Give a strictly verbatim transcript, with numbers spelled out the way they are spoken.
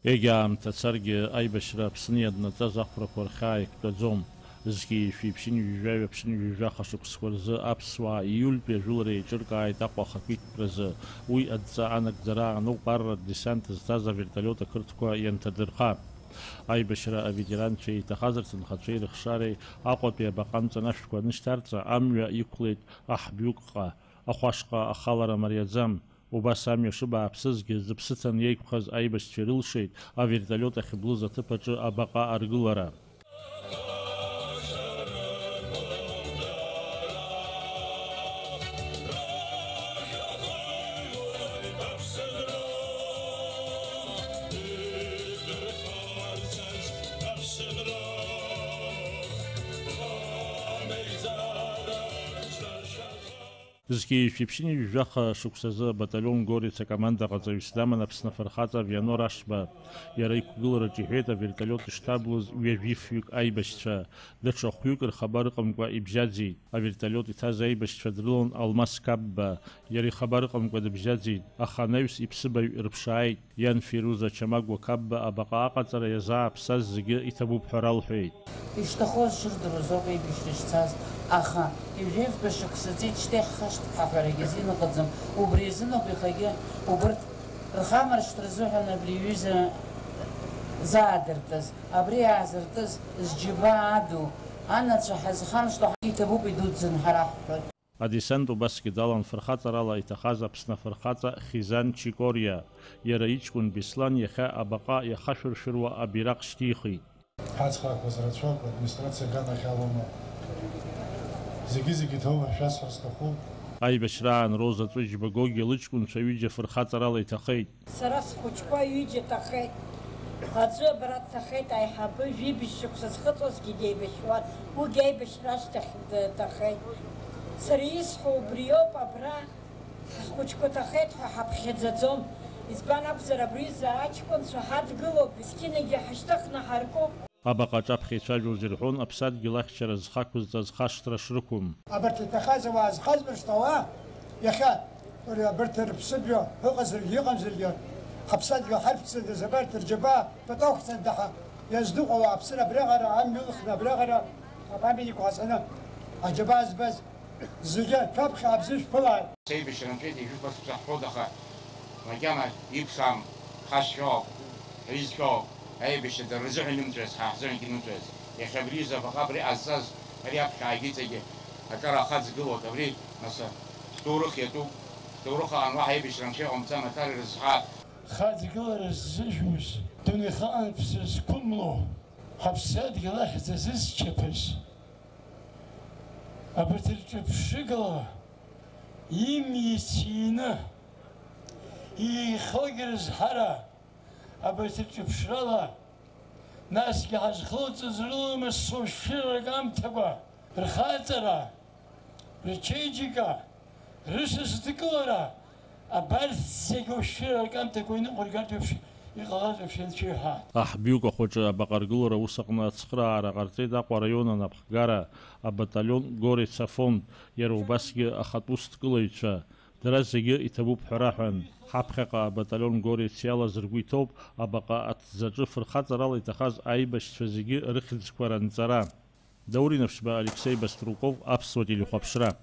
Егьа аамҭа царгьы, аибашьра Аԥсны иаднаҵаз ахәрақәа рхьаа иқәтәаӡом. Зқьи жәшәи ԥшьынҩажәи жәаҩа ԥшьынҩажәи жәаха шықәсқәа рзы аԥсуаа ииультәи ажәылара еиҿыркааит Аҟәа ахақәиҭтәразы. Уи адҵа анагӡара ааноуп арратә десант зҭаз авертолиот ақырҭқәа ианҭадырха. Аибашьра аветеранцәа еиҭахаз рҭынхацәеи рыхшареи Аҟәатәи абаҟа амҵанашәқәа анышьҭарҵа, амҩа иқәлеит Аҳбҩыкҟа, ахәашҟа ахалара мариаӡам. Убас амҩа шыбааԥсызгьы, зыԥсы ҭаны иеиқәхаз аибашьцәа ирылшеит авертолиот ахьыблыз аҭыԥ аҿы абаҟа аргылара. Зқьи жәшәи ԥшьынҩажәи жәаха шықәсазы абаталион Горец акомандаҟаҵаҩыс даман Аԥсны афырхаҵа Вианор Ашба. Иара иқәгылараҿ иҳәеит, авертолиот ишҭаблыз ҩажәифҩык аибашьцәа, даҽа хәҩык рхабар ыҟамкәа ибжьаӡит. Авертолиот иҭаз аибашьцәа дрылон Алмас Қапба, иара ихабар ыҟамкәа дыбжьаӡит, аха анаҩс иԥсыбаҩ рыԥшааит. Иан Фируза Чамагәа Қапба абаҟа аҟаҵара иазааԥсаз зегьы иҭабуп ҳәа ралҳәеит. Ишҭахоз шырдыруаз ауп аибашьра шцаз, аха ҩажәи жәафба шықәса ҵит шьҭа иаҳхашҭып ҳәа аҳәарагьы азин ыҟаӡам. Убри азыноуп иахьагьы убырҭ рхамаршҭра азыҳәан абри аҩыза заадыртыз, абри аазыртыз зџьабаа аду, анацәа ҳазхамышҭуа иҭабуп идуӡӡан ҳара ҳҳәоит. Адесант убасгьы далан фырхаҵарала иҭахаз Аԥсны афырхаҵа Хизан Чикориа. Иара иҷкәын Беслан иахьа абаҟа иахашәыршәыруа абираҟ шьҭихит. Ҳацхраақәаз рацәоуп, администрациа аганахьала аума. Зегьы-зегьы иҭоума шәасҳәар сҭахуп. Аибашьраан Роза Ҵәыџьба Гогиа лыҷкәынцәа ҩыџьа фырхаҵарала иҭахеит. Сара схәыҷқәа ҩыџьа ҭахеит. Аӡәы абра дҭахеит, аиҳабы жәибжь шықәса зхыҵуазгьы деибашьуан, уигьы аибашьра ашьҭахь дҭахеит. Сара исҳәо убриоуп, абра ҳхәыҷқәа ҭахеит ҳәа ҳаԥхьаӡаӡом. Избан акәзар, абри аҩыза аҷкәынцәа ҳадгылоуп, есқьынагьы ҳашьҭыхны ҳаркуп. Абаҟа аҿаԥхьа ицәажәоз ирҳәон аԥсадгьыл ахьчара зхы ақәызҵаз хашҭра шрықәым. Абарҭ иҭахаз ауаа зхазбыршҭ ауаа, иахьа, абарҭ рыԥсыбжьа ыҟазаргьы ыҟамзаргьы, ҳаԥсадгьыл ҳарԥшӡадаз абарҭ рџьабаа пату ақәҵан даҳа иазныҟәо ауааԥсыра абраҟара амҩа ылхны абраҟара апамятник ҟаҵаны аџьабаа збаз зегьы шәаԥхьа абзы шәԥылааит. Сеибашьра нҵәеит, ишәыԥхасшәа ҳҳәоит, аха макьана иԥшаам, ҳашьцәоуп, ҳҩызцәоуп, аибашьра дара рзыҳәан имҵәаз, ҳа ҳзыҳәангьы имҵәаз. Иахьа абри изы абаҟа абри ҟазҵаз, ари аԥхьа ааигәа иҵегьы аҿар ахаҵгылоит, абри, нас, ҳҭоурых иатәуп, ҳҭоурых аан уаҳа аибашьра анцәа иҟамҵан, аҿар ирызҳап. Хаҵгылара ззыжәуз, дунеихаантә сызқәымло, ҳаԥсадгьыл ахьӡ азызчаԥаз, абарҭ рҿаԥшыгала имиц иины, еихылгь рызҳара, абарҭ рҿаԥшрала, насгьы ҳазхылҵыз рыламыс шәырак амҭакәа, рхаҵара, рчеиџьыка, рысас дкылара, абарҭ зегьы ушәшәыра ркамҭақәа иныҟәыргартә еиԥш иҟалаз еиԥш ианцәеиҳәа. Аҳбҩык ахәаҿы абаҟа аргылара аус аҟны ацхыраара ҟарҵеит Аҟәа араион анапхгара, абаталион Горец афонд, иара убасгьы ахатә усҭкылаҩцәа. Дара зегьы иҭабуп ҳәа раҳәан. Ҳаԥхьаҟа абаталион Горец иалаз ргәы иҭоуп абаҟа аҭӡаҿы фырхаҵарала иҭахаз аибашьцәа зегьы рыхьӡқәа ранҵара. Даур Инапшьба, Алексеи Баструков, Аԥсуа телехәаԥшра.